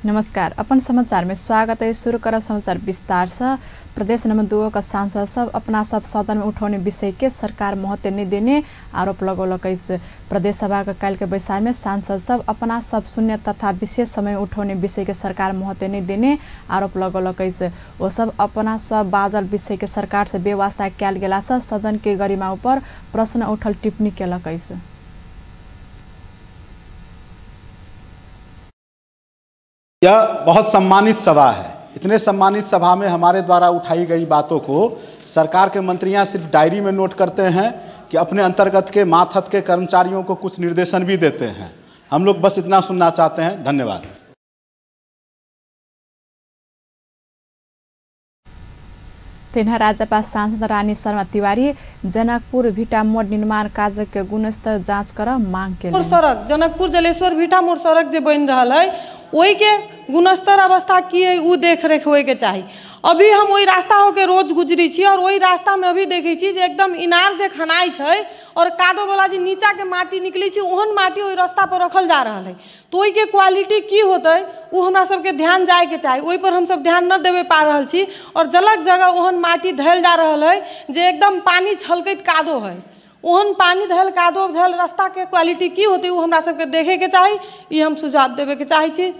नमस्कार, अपन समाचार में स्वागत है। शुरू करब समाचार विस्तार से। प्रदेश नंबर 2 का सांसद सब अपना सब सदन में उठौने विषय के सरकार महत्व नहीं देने आरोप लगौलक अछि। प्रदेश सभा के काल्हि के बैसार में सांसद सब अपना सब शून्य तथा विशेष समय उठौने विषय के सरकार महत्व नहीं देने आरोप लगौलक अछि। ओ सब अपना सब बाजल विषय के सरकार से बेवास्ता कयल गेला से सदन के गरिमा ऊपर प्रश्न उठल टिप्पणी केलक अछि। यह बहुत सम्मानित सभा है। इतने सम्मानित सभा में हमारे द्वारा उठाई गई बातों को सरकार के मंत्रियां सिर्फ डायरी में नोट करते हैं कि अपने अंतर्गत के मातहत के कर्मचारियों को कुछ निर्देशन भी देते हैं। हम लोग बस इतना सुनना चाहते हैं। धन्यवाद। तेना राजपा सांसद रानी शर्मा तिवारी जनकपुर भिटा मोड़ निर्माण कार्य के गुणस्तर जांच कर मांग के सड़क जनकपुर जलेश्वर भिटा मोड़ सड़क जे बन रहा है ओहि के गुणस्तर अवस्था की है उ देख रेख होए के चाही। अभी हम वही रास्ता होके रोज गुजरी छी और वही रास्ता में अभी देखै छी जे एकदम इनार जे खनाइ छै और कादो वाला जे नीचा के माटी निकलै छै ओहन माटी ओहि रास्ता पर रखल जा रहल है। तो ओहि के क्वालिटी की होतै उ हमरा सबके ध्यान जाय के चाही। ओहि पर हमसब ध्यान न देवे पा रहल छी और जलक जगह ओहन माटी धयल जा रहल है जे एकदम पानी छलकैत कादो है। ओहन पानी धयल कादो धयल रास्ता के क्वालिटी की होतै उ हमरा सबके देखे के चाही। ई हम सुझाव देवे के चाहै छी।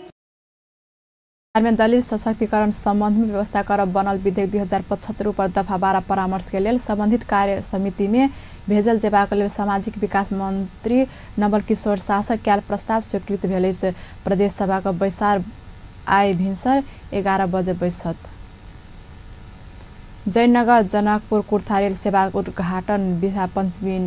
में दलित सशक्तिकरण संबंध में व्यवस्था करब बनल विधेयक 2075 ऊपर दफा 12 परामर्श के लेल संबंधित कार्य समिति में भेजल जेबाक लेल सामाजिक विकास मंत्री नवल किशोर शासक कयल प्रस्ताव स्वीकृत भेल अछि। प्रदेश सभा के बैसार आइ भिनसर 11 बजे बैसत। जयनगर जनकपुर कुर्था रेल सेवा उद्घाटन विवाह पंचमी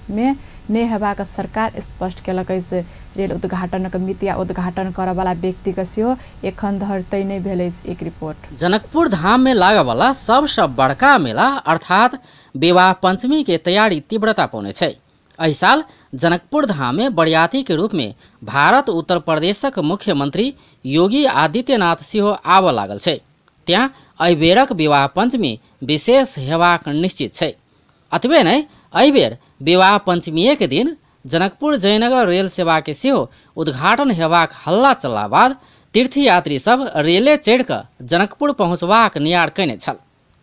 में नहि हेबाक सरकार स्पष्ट केलक अछि। रेल उद्घाटनक मिति आ उद्घाटन करऽवला व्यक्ति के सेहो एखन धरि तय नहि भेल अछि। एक रिपोर्ट। जनकपुर धाम में लागऽवला सबसँ बड़का मेला अर्थात विवाह पंचमी के तैयारी तीव्रता पौने छै। एहि साल जनकपुर धाम में बरियाती के रूप में भारत उत्तर प्रदेशक मुख्यमंत्री योगी आदित्यनाथ सेहो आबऽ लागल छै। त्याँ एहि बेरक विवाह पंचमी विशेष हेबाक निश्चित छै। अतबे नहि, एहि बेर विवाह पंचमीए के दिन जनकपुर जयनगर रेल सेवा के सेहो उद्घाटन हेबाक हल्ला चलला बाद तीर्थयात्री सब रेले चढ़ि कऽ जनकपुर पहुँचबाक नियार कयने छल।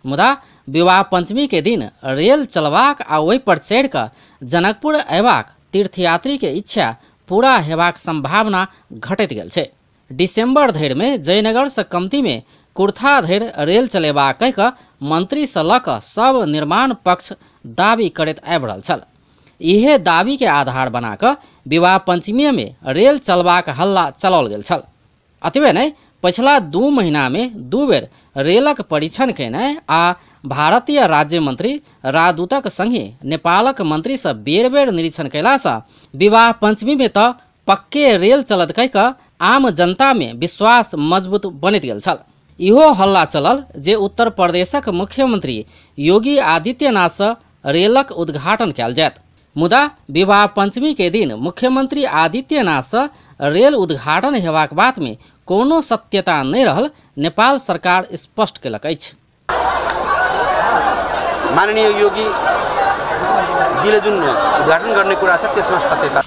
मुदा विवाह पंचमी के दिन रेल चलबाक आ ओहि पर चढ़ि कऽ जनकपुर अयबाक तीर्थयात्री के इच्छा पूरा हेबाक संभावना घटैत गेल छै। दिसंबर धरि में जयनगर से कमती में कुर्था धरि रेल चलेबाक कहि कऽ मंत्री से लऽ कऽ सब निर्माण पक्ष दावी करैत आबि रहल छल। इहे दावी के आधार बना कऽ विवाह पंचमी में रेल चलबाक हल्ला चलाओल गेल छल। अतबे नहि, पछिला 2 महीना में 2 बेर रेलक परीक्षण केनाइ आ भारतीय राज्य मंत्री राजदूतक संगे नेपालक मंत्री से बेर बेर निरीक्षण कयलासँ विवाह पंचमी में तऽ पक्के रेल चलत कहि कऽ आम जनता में विश्वास मजबूत बनैत गेल छल। इहो हल्ला चलल जे उत्तर प्रदेशक मुख्यमंत्री योगी आदित्यनाथ से रेलक उद्घाटन कयल जायत। मुदा विवाह पंचमी के दिन मुख्यमंत्री आदित्यनाथ से रेल उद्घाटन हेबाक बात में कोनो सत्यता नहि रहल नेपाल सरकार स्पष्ट केलक अछि। माननीय योगी जीले जुन उद्घाटन गर्ने कुरा छ त्यसमा सत्यता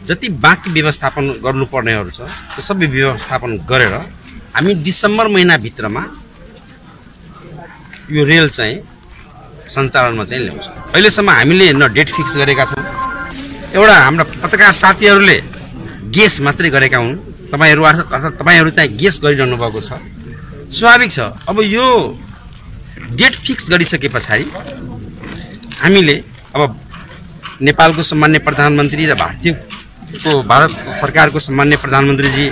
जति बाँकी व्यवस्थापन गर्नुपर्नेहरू छ त्यो सबै व्यवस्थापन गरेर हामी डिसेम्बर महिनाभित्रमा यो रेल चाहिँ सञ्चालनमा चाहिँ ल्याउँछ। अहिलेसम्म हामीले न डेट फिक्स गरेका छौँ। एउटा हाम्रा पत्रकार साथीहरूले गेस मात्रै गरेका हुन्। तपाईँहरू अर्थात् तपाईँहरू चाहिँ गेस गरिरहनु भएको छ, स्वाभाविक छ। अब यो डेट फिक्स गरिसके पछाडि हामीले अब नेपालको सम्मान्य प्रधानमन्त्री र भारत सरकारको सम्मान्य प्रधानमन्त्रीजी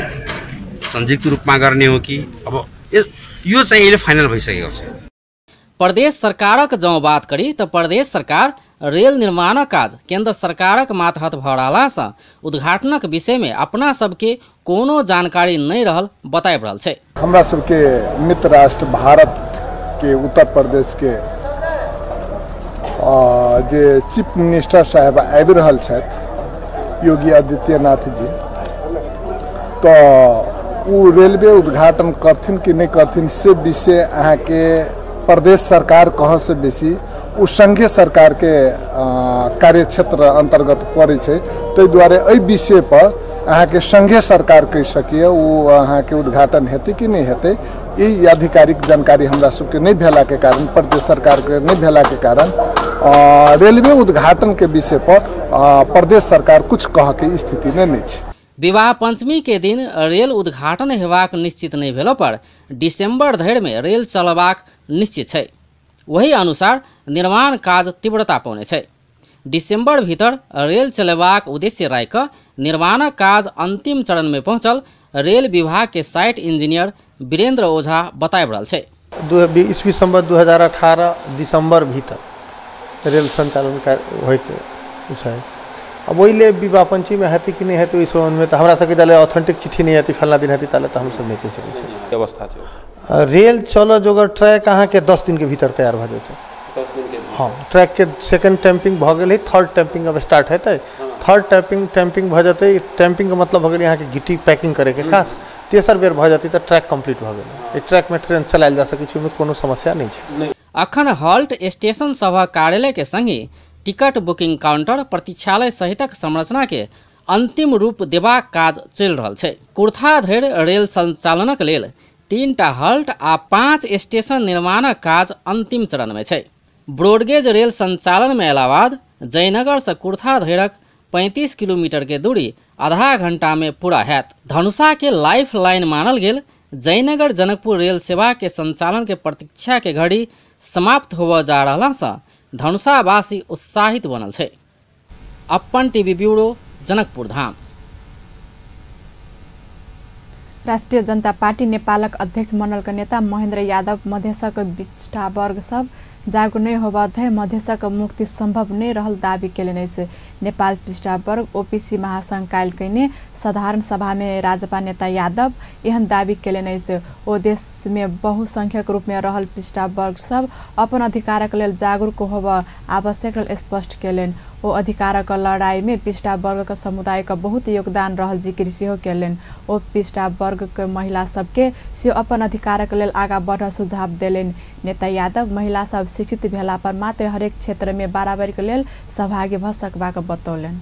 संयुक्त रूपमा गर्ने हो कि अब यो चाहिँ अहिले फाइनल भइसकेको छ। प्रदेश सरकारक जँ बात करी तऽ प्रदेश सरकार रेल निर्माणक काज केंद्र सरकारक मातहत भऽ रहलासँ उद्घाटनक विषय में अपना सबके कोनो जानकारी नहि रहल बताबि रहल छै। हमरा सबके मित्र राष्ट्र भारत के उत्तर प्रदेश के जे चीफ मिनिस्टर साहब आबि रहल छथि योगी आदित्यनाथ जी, तऽ ओ रेलवे उद्घाटन करथिन कि नहि करथिन से विषय अहाँके प्रदेश सरकार कह से बेसी ओ संघीय सरकार के कार्यक्षेत्र अंतर्गत पड़ै छै। ताहि दुआरे एहि विषय पर अहाँके संघीय सरकार कहि सकिए ओ अहाँके उद्घाटन हेतै कि नहि हेतै, ई आधिकारिक जानकारी हमरा सबके नहि भेलाके कारण, प्रदेश सरकारके नहि भेलाके कारण रेलवे उद्घाटनके विषय पर प्रदेश सरकार कुछ कहके स्थितिमे नहि छै। विवाह पंचमी के दिन रेल उद्घाटन हेबाक निश्चित नहि भेलो पर दिसंबर धरि में रेल चलबाक निश्चित छै। वही अनुसार निर्माण काज तीव्रता पौने छै। दिसंबर भीतर रेल चलेबाक उद्देश्य राखि निर्माण काज अंतिम चरण में पहुंचल रेल विभाग के साइट इंजीनियर वीरेंद्र ओझा बताबि रहल छै। ईस्वी संवत 2018 दिसंबर भीतर रेल संचालन होइके छै। अब ओहि विवाह पंचमी हेतै कि नहि हेतै ओहि समयमे तऽ हमरा सबके जाले ऑथेंटिक चिट्ठी नहि हेतै फलना दिन हेतै ताले तऽ हमसब नहि कहि सकै छी। व्यवस्था छै रेल चलऽ जोगर ट्रैक अहाँके 10 दिन के भीतर तैयार भऽ जेतै। 10 दिन के? हाँ, ट्रैक के सेकंड टैंपिंग भऽ गेल है, थर्ड टैंपिंग अब स्टार्ट हेतै। थर्ड टैंपिंग भऽ जेतै। टैंपिंग के मतलब भऽ गेलै अहाँके गिट्टी पैकिंग करैके खास। तेसर बेर भऽ जेतै तऽ ट्रैक कम्प्लीट भऽ गेलै। एहि ट्रैकमे ट्रेन चलायल जा सकै छै, ओहिमे कोनो समस्या नहि छै। अखन हॉल्ट स्टेशन सभक कार्यालय के संगे टिकट बुकिंग काउंटर, प्रतीक्षालय सहितक संरचना के अंतिम रूप देबाक काज चलि रहल छै। कुर्था धरि रेल संचालनक लेल 3टा हॉल्ट आ 5 स्टेशन निर्माणक काज अंतिम चरण में छै। ब्रॉडगेज रेल संचालन में अयला बाद जयनगर से कुर्था धरिक 35 किलोमीटर के दूरी आधा घंटा में पूरा हैत। धनुषा के लाइफ लाइन मानल गेल जयनगर जनकपुर रेल सेवा के संचालन के प्रतीक्षा के घड़ी समाप्त होबय जा रहला से धनुषावासी उत्साहित बनल छै। अपन टीवी ब्यूरो, जनकपुर धाम। राष्ट्रिय जनता पार्टी नेपालक अध्यक्ष मंडलक नेता महेन्द्र यादव मधेशक पिछड़ा वर्ग सब जागरूक नहि होबऽ धरि मधेशक मुक्ति संभव नहि रहल दावी केलनि अछि। नेपाल पिछड़ा वर्ग ओपीसी महासंघ काल्हि कयने साधारण सभा में राजपा नेता यादव एहन दावी केलनि अछि। ओ देश में बहुसंख्यक रूप में रहल पिछड़ा वर्ग सब अपन अधिकारक लेल जागरूक होबऽ आवश्यक रहल स्पष्ट केलनि। ओ अधिकारक लड़ाई में पिछड़ा वर्गक समुदायक बहुत योगदान रहल जिक्र सेहो केलनि। ओ पिछड़ा वर्गक महिला सबके सेहो अपन अधिकारक लेल आगा बढ़ऽ सुझाव देलनि। नेता यादव महिला सब शिक्षित भेला पर मात्र हरेक क्षेत्र में बराबरी के लेल सहभागी भ सकबाक बतौलनि।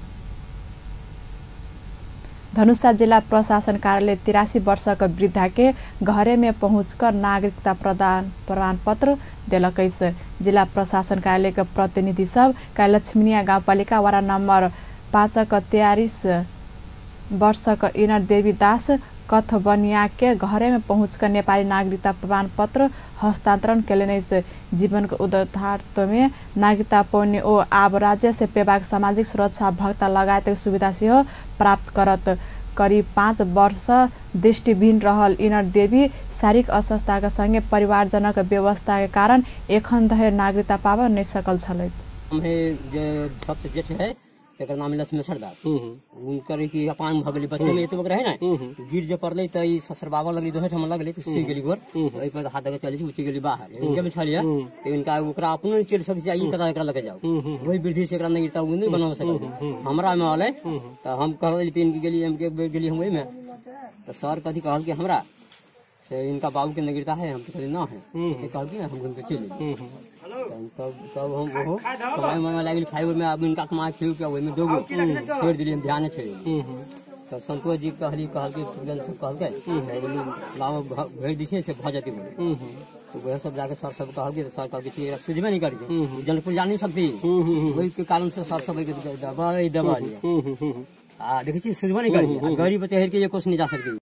धनुषा जिला प्रशासन कार्यालय 83 वर्षक वृद्धा के घरे में पहुंचकर नागरिकता प्रदान प्रमाणपत्र देलक अछि। जिला प्रशासन कार्यालय के प्रतिनिधि सब काल्हि लक्ष्मीनिया गाउँपालिका वार्ड नम्बर 5 क 43 वर्षक इनर देवी दास कथबनिया के घरे में पहुंचकर नेपाली नागरिकता प्रमाणपत्र हस्तांतरण केलनि अछि। जीवन के उद्धार में नागरिकता पौने ओ आब राज्य से पेबाक सामाजिक सुरक्षा भत्ता लगायत सुविधा सेहो प्राप्त करत। करीब 5 वर्ष दृष्टिविहीन रहल इनर देवी शारीरिक अस्वस्थता के संगे परिवारजनक व्यवस्था के कारण एखन धरि नागरिकता पाबऽ नहि सकल छलथि। सबसे जेठ है तेकर नाम लक्ष्मेश्वर दास। उनकर की अपान भ गेली बच्चे में एतबो रहे ना, गिर जे पड़लै त ई ससरबाबऽ लगली, दोहे ठाम लगलै त सुइ गेली गोर, ओहि पर हाथ दके चली उठि गेली बाहर। जब छलिया त इनका ओकरा अपनो चलि सकै छै, ई कता एकरा लके जाओ, वही वृद्धि से एकरा नहीं गिरता, उ नहीं बना सकल। हमरा में आले त हम कहली तीन की गेली, हम के बेर गेली हम ओहि में, त सर कथी कहल कि हमरा से इनका बाबू के नगीरता है, हम तो कहली ना है, तो कहल कि हम घूम के चलि तब तब हम वो कमाई में लागल खाई में, अब इनका कमा खेल के ओहि में दोगो छोड़ दिलियै, हम ध्यान छोड़ दिलियै। तब संतोष जी कहली कहल कि सुजन सब कहलकै बोली लाओ भेज दी से भ जतै बोली, तो वह सब जाके सर सब कहलकै, सर कहलकै कि एकरा सुझबे नहीं करै छै, जनकपुर जा नहीं सकती, ओहि के कारण से सर सब दबाई दबा लिया। आ देखै छी सुझबे नहीं करै छै, गरीब बच्चा हेर के एको नहीं जा सकती।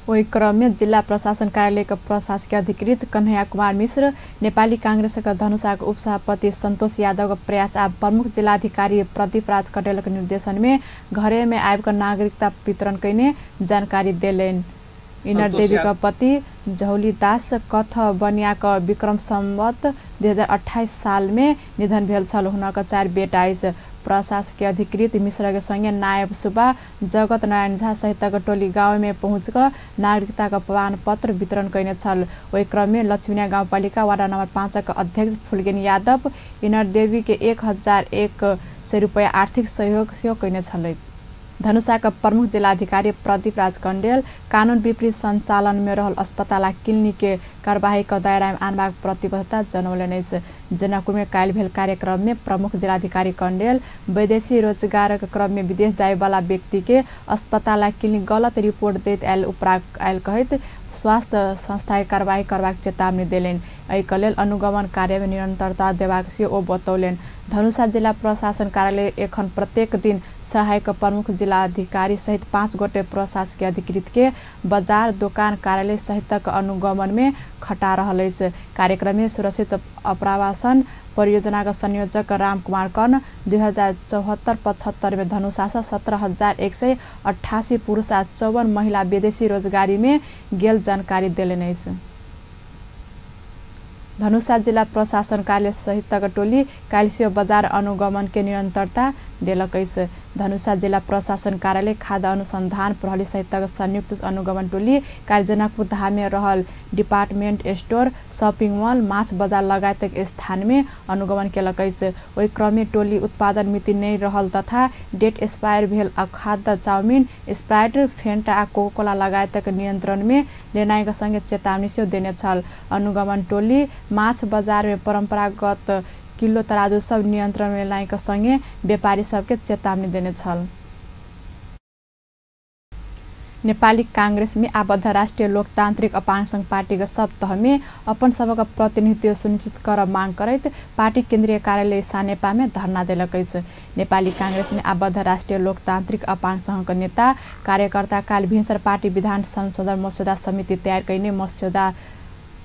ओहि क्रम में जिला प्रशासन कार्यालय के प्रशासकीय अधिकृत कन्हैया कुमार मिश्र, नेपाली कांग्रेस के धनुषाक उपसभापति संतोष यादव के प्रयास आ प्रमुख जिलाधिकारी प्रदीप राज कटेल के निर्देशन में घरे में आबि कऽ नागरिकता वितरण कयने जानकारी देलनि। इनर देवी के पति झौली दास कथ बनिया के विक्रम संवत 2028 साल में निधन भेल छल। हुनक 4 बेटा अछि। प्रशासकीय अधिकृत मिश्र के संगे नायब सुब्बा जगत नारायण झा सहितक टोली गाँव में पहुंचकर नागरिकता के प्रमाण पत्र वितरण कयने छल। ओहि क्रम में लक्ष्मीनिया गाउँपालिका वार्ड नम्बर 5 के अध्यक्ष फुलगेन यादव इनर देवी के 1001 सय रुपैयाँ आर्थिक सहयोग सेहो कयने छलथि। धनुषाका प्रमुख जिलाधिकारी प्रदीप राज कण्डेल कानून विपरीत सञ्चालन में रहल अस्पताल आ क्लिनिक के कार्यवाही के दायरा में आनबाक प्रतिबद्धता जनौलनि अछि। जनकपुर में काल्हि भेल कार्यक्रम में प्रमुख जिलाधिकारी कण्डेल वैदेशिक रोजगारक क्रम में विदेश जायवाला व्यक्ति के अस्पताल आ क्लिनिक गलत रिपोर्ट दैत आयल उपरा आयल कहैत स्वास्थ्य संस्था के कार्रवाई करबाक चेतावनी देलनि। एहिके लेल अनुगमन कार्य में निरंतरता देबाक सेहो ओ बतौलनि। धनुषा जिला प्रशासन कार्यालय एखन प्रत्येक दिन सहायक प्रमुख जिलाधिकारी सहित 5 गोटे प्रशासकीय अधिकृत के बाजार दोकान कार्यालय सहितक अनुगमन में खटा रहल अछि। कार्यक्रम में सुरक्षित अप्रवासन परियोजनाक संयोजक रामकुमार कर्ण 2074-75 में धनुषा से 17,188 पुरुष आ 54 महिला विदेशी रोजगारी में गेल जानकारी देलनि अछि। धनुषा जिला प्रशासन कार्यालय सहितक टोली काल्हि बजार अनुगमन के निरंतरता देलक अछि। धनुषा जिला प्रशासन कार्यालय खाद्य अनुसंधान प्रहरी सहितक संयुक्त अनुगमन टोली काल्हि जनकपुर धाम में रहल डिपार्टमेंट स्टोर, शॉपिंग मॉल, माछ बाजार लगायतक स्थान में अनुगमन केलक अछि। ओहि क्रम में टोली उत्पादन मिति नहि रहल तथा डेट एक्सपायर भेल आ खाद्य चाउमिन, स्प्राइट, फेंटा आ कोकाकोला लगायतक नियंत्रण में लेनाइक संगे चेतावनी सेहो देने छल। अनुगमन टोली माछ बाजार में परंपरागत किलो तराजू सब नियंत्रण में लाइक संगे व्यापारी सबके चेतावनी देने छल। नेपाली कांग्रेस में आबद्ध राष्ट्रिय लोकतांत्रिक अपांग संघ पार्टी के सब तह में अपन सबक प्रतिनिधित्व सुनिश्चित कर मांग करैत पार्टी केंद्रीय कार्यालय सानेपा में धरना देलक अछि। नेपाली कांग्रेस में आबद्ध राष्ट्रिय लोकतांत्रिक अपांग संघ के नेता कार्यकर्ता काल्हि भिन्सर पार्टी विधान संशोधन मस्यौदा समिति तयार कयने मस्यौदा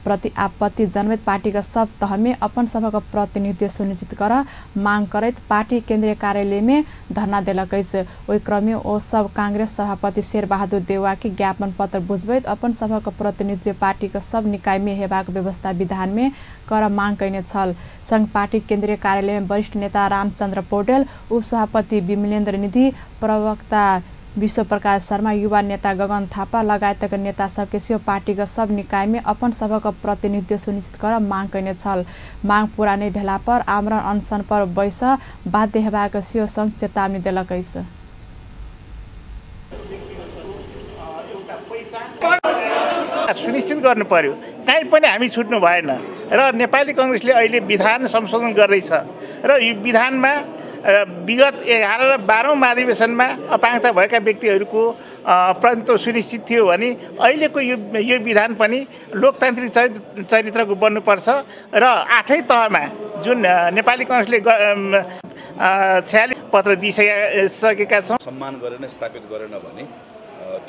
प्रति आपत्ति जनबैत पार्टी के सब तह में अपन सबक प्रतिनिधित्व सुनिश्चित कर मांग करैत पार्टी केंद्रीय कार्यालय में धरना देलक अछि। ओहि क्रम में ओ सब कांग्रेस सभापति शेरबहादुर देउवा के ज्ञापन पत्र बुझबैत अपन सबक प्रतिनिधित्व पार्टी के सब निकाय में हेबाक व्यवस्था विधान में कर मांग कयने छल। संघ पार्टी केंद्रीय कार्यालय में वरिष्ठ नेता रामचंद्र पौडेल, उपसभापति विमलेन्द्र निधि, प्रवक्ता विश्व प्रकाश शर्मा, युवा नेता गगन थापा लगायतक नेता सबके सेहो पार्टीक सब निकाय में अपन सबक प्रतिनिधित्व सुनिश्चित कर मांग कयने छल। मांग पूरा नहि भेला पर आमरण अनशन पर बैस बाध्य हेबाक सेहो संघ चेतावनी देलक अछि। सुनिश्चित गर्नु पर्यो, कहीँ पनि हामी छुट्नु भएन र नेपाली कांग्रेसले अहिले विधान संशोधन गर्दैछ र यो विधानमा विगत 11 र 12 महाधिवेशनमा अपाङ्गता भएका व्यक्तिहरूको प्रतिनिधित्व सुनिश्चित थियो भने अहिलेको यो विधान पनि लोकतान्त्रिक चरित्रको बन्नुपर्छ र 8 तहमा जुन नेपाली कांग्रेसले 46 पत्र दिइसकेका छौँ सम्मान गरेन, स्थापित गरेन भने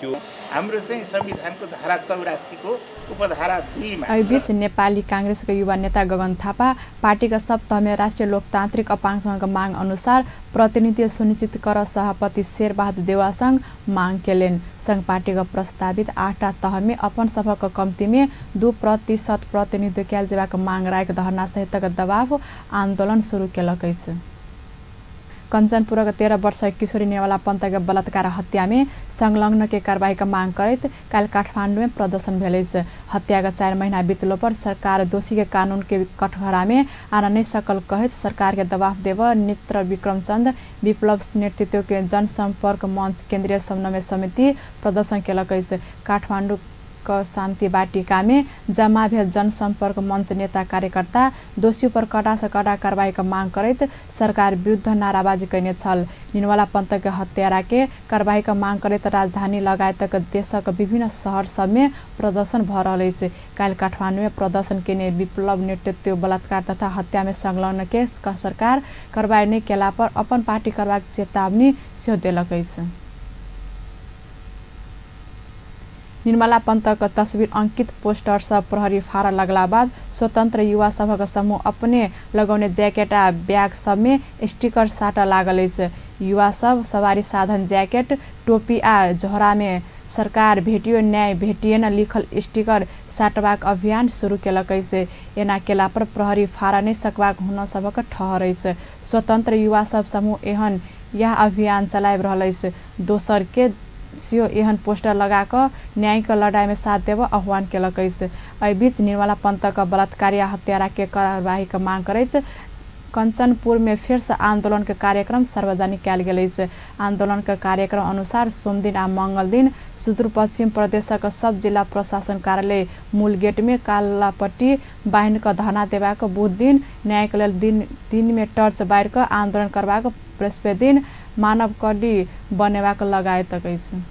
त्यो हाम्रो चाहिँ संविधानको धारा 84 को उपधारा 2 मा। एहिबीच नेपाली कांग्रेसको युवा नेता गगन थापा पार्टीका सब तहमे राष्ट्रिय लोकतान्त्रिक अपाङ्ग संघको मांग अनुसार प्रतिनिधित्व सुनिश्चित कर सभापति शेरबहादुर देउवासँग मांग केलनि। संघ पार्टीको प्रस्तावित 8 तहमे अपन सभक कम्तीमे 2% प्रतिनिधित्व कयल जेबाक मांग राखि धरना सहितक दबाव आन्दोलन सुरु केलक अछि। कंचनपुरक 13 वर्षीय किशोरी नेवाला पंत के बलात्कार हत्या में संलग्न के कार्रवाई के मांग करैत काल्हि काठमांडू में प्रदर्शन भेल अछि। हत्या के 4 महीना बीतलो पर सरकार दोषी के कानून के कटघरा में आन नहि सकल कहैत सरकार के दबाव देव नेत्र विक्रमचंद विप्लव नेतृत्व के जनसंपर्क मंच केंद्रीय समन्वय समिति प्रदर्शन केलक अछि। काठमांडू शान्ति वाटिका में जमा भेल जनसंपर्क मंच नेता कार्यकर्ता दोषी पर कड़ा से कड़ा कार्रवाई के मांग करैत सरकार विरुद्ध नाराबाजी कयने छल। निनवाला पंत के हत्यारा के कार्रवाई के मांग करैत राजधानी लगायतक देशक विभिन्न शहर सब में प्रदर्शन भ रहल अछि। काल्हि काठमांडू में प्रदर्शन केने विप्लव नेतृत्व बलात्कार तथा हत्या में संलग्न के सरकार कार्रवाई नहि केला पर अपन पार्टी करबाक चेतावनी सेहो देलक अछि। निर्मला पंतक तस्वीर अंकित पोस्टर सब प्रहरी फारऽ लगला बाद स्वतंत्र युवा सभक समूह अपने लगौने जैकेट आ बैग सब में स्टिकर साटऽ लागल अछि। युवा सब सवारी साधन जैकेट, टोपी आ झोरा में सरकार भेटियो न्याय भेटिएन लिखल स्टिकर साटबाक अभियान शुरू केलक अछि। एना केला पर प्रहरी फारऽ नहि सकबाक हुनक सभक ठहर अछि। स्वतंत्र युवा सब समूह एहन यह अभियान चलाबि रहल अछि। दोसर के सेहो एहन पोस्टर लगा कऽ न्यायिक लड़ाई में साथ देबऽ आह्वान केलक अछि। एहि बीच निर्मला पंतक बलात्कारी आ हत्यारा के कार्रवाई के मांग करैत कंचनपुर में फेर से आंदोलन के कार्यक्रम सार्वजनिक कयल गेल अछि। आंदोलन के कार्यक्रम अनुसार सोमदिन आ मंगल दिन सुदूरपश्चिम प्रदेशक सब जिला प्रशासन कार्यालय मूल गेट में कालापट्टी बान्हि कऽ धरना देबाक, बुध दिन न्याय के लेल दिन में टर्च बारि कऽ आंदोलन करबाक, बृहस्पति दिन मानव कडी बनेबाक लगायतक अछि।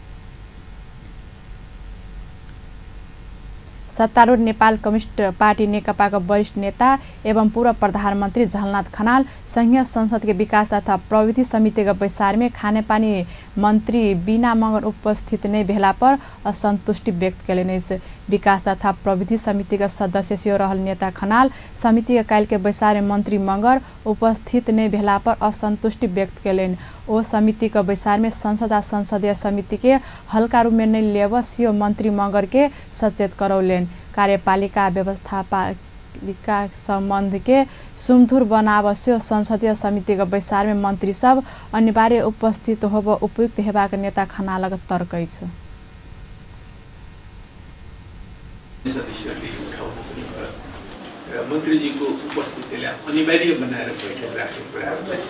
सत्तारूढ़ नेपाल कम्युनिस्ट पार्टी नेकपाका वरिष्ठ नेता एवं पूर्व प्रधानमन्त्री झलनाथ खनाल संघीय संसद के विकास तथा प्रविधि समिति के बैसार में खानेपानी मन्त्री बिना मगर उपस्थित नै भेला पर असन्तुष्टि व्यक्त केलनि अछि। विकास तथा प्रविधि समिति के सदस्य सेहो रहल नेता खनाल समिति के काल्हि के बैसार में मन्त्री मगर उपस्थित नै भेला पर असन्तुष्टि व्यक्त केलनि। ओ समिति के बैसार में संसद आ संसदीय समिति के हल्का रूप में नै लेब सेहो मन्त्री मगर के सचेत करौलनि। कार्यपालिका व्यवस्थापिका सम्बन्ध के सुमधुर बनाब सेहो संसदीय समिति के बैसार में मन्त्री सब अनिवार्य उपस्थित होब उपयुक्त हेबाक नेता खनालक तर्क अछि। सदस्यहरूले उठाउनु पनि भयो र मन्त्रीजीको उपस्थितिलाई अनिवार्य बनाएर बैठक राखेको कुराहरूलाई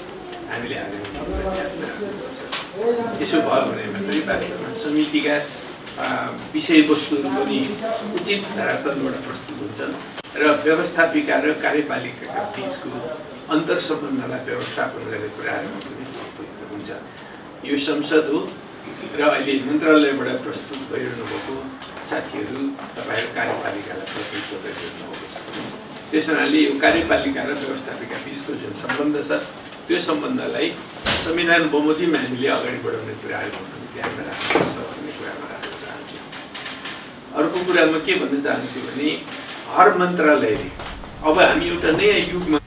हामीले आगामी दिनमा ध्यानमा राख्नुपर्छ। यसो भयो भने मात्रै वास्तवमा समितिका विषयवस्तुहरू पनि उचित धरातलबाट प्रस्तुत हुन्छन् र व्यवस्थापिका र कार्यपालिकाका बिचको अन्तर सम्बन्धलाई व्यवस्थापन गर्ने कुराहरूमा पनि उपयुक्त हुन्छ। यो संसद हो र अहिले मन्त्रालयबाट प्रस्तुत भइरहनु भएको साथीहरू तपाईँहरू कार्यपालिकालाई प्रतिनिधित्व गरिरहनु भएको छ। त्यस हुनाले यो कार्यपालिका र व्यवस्थापिका बिचको जुन सम्बन्ध छ त्यो सम्बन्धलाई संविधान बमोजिम हामीले अगाडि बढाउने कुराहरूमा पनि ध्यानमा राख्नुपर्छ भन्ने कुरामा राख्न चाहन्छु। अर्को कुरा म के भन्न चाहन्छु भने हर मन्त्रालयले अब हामी एउटा नयाँ युगमा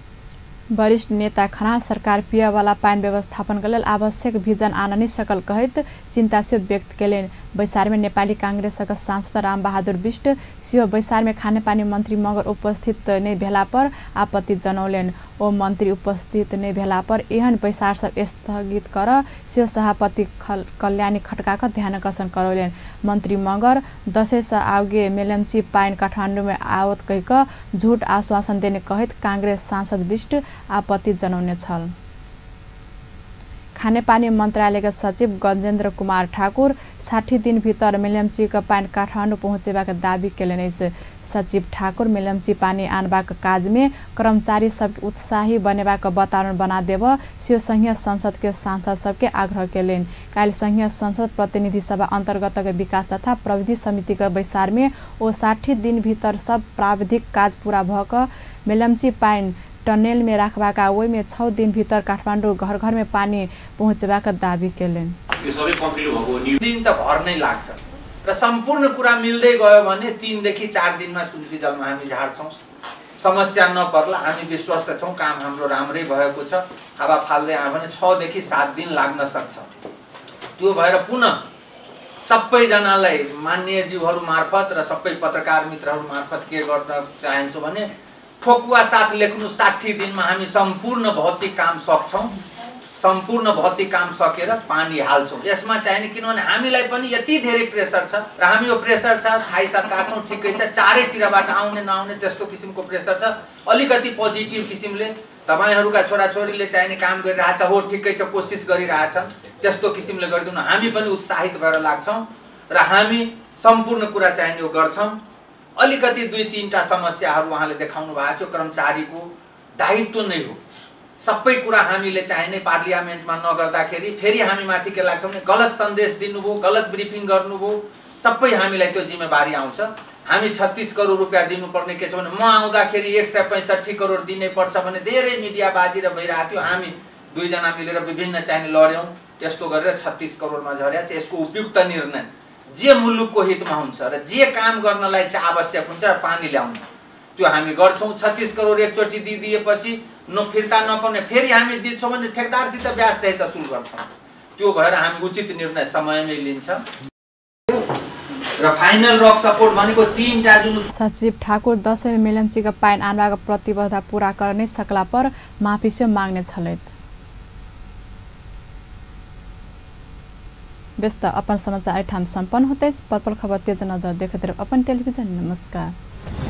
वरिष्ठ नेता खनाल सरकार पियवाला पानी व्यवस्थापनका लेल आवश्यक भिजन आन नै सकल कहैत चिन्ता सेहो व्यक्त केलनि। बैसार में नेपाली कांग्रेसक सांसद रामबहादुर विष्ट सेहो बैसार में खानेपानी मन्त्री मगर उपस्थित नै भेला पर आपत्ति जनौलनि। ओ मन्त्री उपस्थित नै भेला पर एहन बैसार सब स्थगित कर सेहो सभापति कल्याणी खड्काक ध्यानाकर्षण करौलनि। मन्त्री मगर दशैं से आगे मेलम्ची पाइन काठमाडौँ में आवत कहि कऽ झूठ आश्वासन देने कहैत कांग्रेस सांसद विष्ट आपत्ति जनाउने छल। खानेपानी मन्त्रालयका सचिव गजेन्द्र कुमार ठाकुर 60 दिनभित्र मेलम्चीको पानी काठमाडौँ पहुँचेबाक दावी केलनि अछि। सचिव ठाकुर मेलम्ची पानी आनबाक काजमे कर्मचारी सबके उत्साही बनेबाक वातावरण बना देब सेहो संघीय संसद के सांसद सबके आग्रह केलनि। काल्हि संघीय संसद प्रतिनिधि सभा अन्तर्गतक विकास तथा प्रविधि समितिक बैसार में ओ 60 दिनभित्र सब प्राविधिक काज पूरा भऽ कऽ मेलम्ची पानि टनेल में राखबाक आ ओहिमे 6 दिनभित्र काठमाडौँ घर घर में पानी पहुँचबाक दावी केलनि। यो सबै कम्प्लिट भएको दिन त भर नै लाग्छ र सम्पूर्ण कुरा मिल्दै गयो भने 3 देखि 4 दिनमा सुन्ती जलमा हामी झार्छौँ। समस्या नपर्ला, हामी विश्वस्त छौँ, काम हाम्रो राम्रै भएको छ। हावा फाल्दै आयो भने 6 देखि 7 दिन लाग्न सक्छ। त्यो भएर पुनः सबैजनालाई मान्यज्यूहरू मार्फत र सबै पत्रकार मित्रहरू मार्फत के गर्न चाहन्छु भने ठोकुवा साथ लेख्नु 60 दिनमा हामी सम्पूर्ण भौतिक काम सक्छौँ। सम्पूर्ण भौतिक काम सकेर पानी हाल्छौँ। यसमा चाहिने किनभने हामीलाई पनि यति धेरै प्रेसर छ र हामी यो प्रेसर छ थाई सरकार छौँ, ठिकै छ, चारैतिरबाट आउने नआउने त्यस्तो किसिमको प्रेसर छ। अलिकति पोजिटिभ किसिमले तपाईँहरूका छोराछोरीले चाहिने काम गरिरहेछ, हो ठिकै छ, कोसिस गरिरहेछन्, त्यस्तो किसिमले गरिदिनु हामी पनि उत्साहित भएर लाग्छौँ र हामी सम्पूर्ण कुरा चाहिने यो गर्छौँ। अलिकति 2-3 टा समस्याहरू उहाँले देखाउनु भएको थियो। कर्मचारीको दायित्व नै हो सबै कुरा हामीले चाहिने पार्लियामेन्टमा नगर्दाखेरि फेरि हामी माथि के लाग्छ भने गलत सन्देश दिनुभयो, गलत ब्रिफिङ गर्नुभयो, सबै हामीलाई त्यो जिम्मेवारी आउँछ। हामी 36 करोड रुपियाँ दिनुपर्ने के छ भने म आउँदाखेरि 165 करोड दिनै पर्छ भने धेरै मिडियाबाजी र भइरहेको थियो। हामी दुईजना मिलेर विभिन्न चाहिने लड्यौँ, त्यस्तो गरेर 36 करोडमा झर्या छ। यसको उपयुक्त निर्णय जे मुलुकको हितमा हुन्छ र जे काम गर्नलाई चाहिँ आवश्यक हुन्छ र पानी ल्याउनु त्यो हामी गर्छौँ। 36 करोड एकचोटि दिइदिएपछि न फिर्ता नपाउने फेरि हामी जित्छौँ भने ठेकदारसित ब्याज सहित असुल गर्छौँ। त्यो भएर हामी उचित निर्णय समयमै लिन्छ र फाइनल रक सपोर्ट भनेको 3 टा जुन सचिव ठाकुर दशैंमा मेलम्चीको पाइन आनबाको प्रतिबद्धता पूरा गर्न सकला पर माफी से माग्ने छलैत। व्यस्त अपन समाचार एठाम सम्पन्न होते। पल पल खबर तेज नजर देखैत रहब अपन टेलिभिजन। नमस्कार।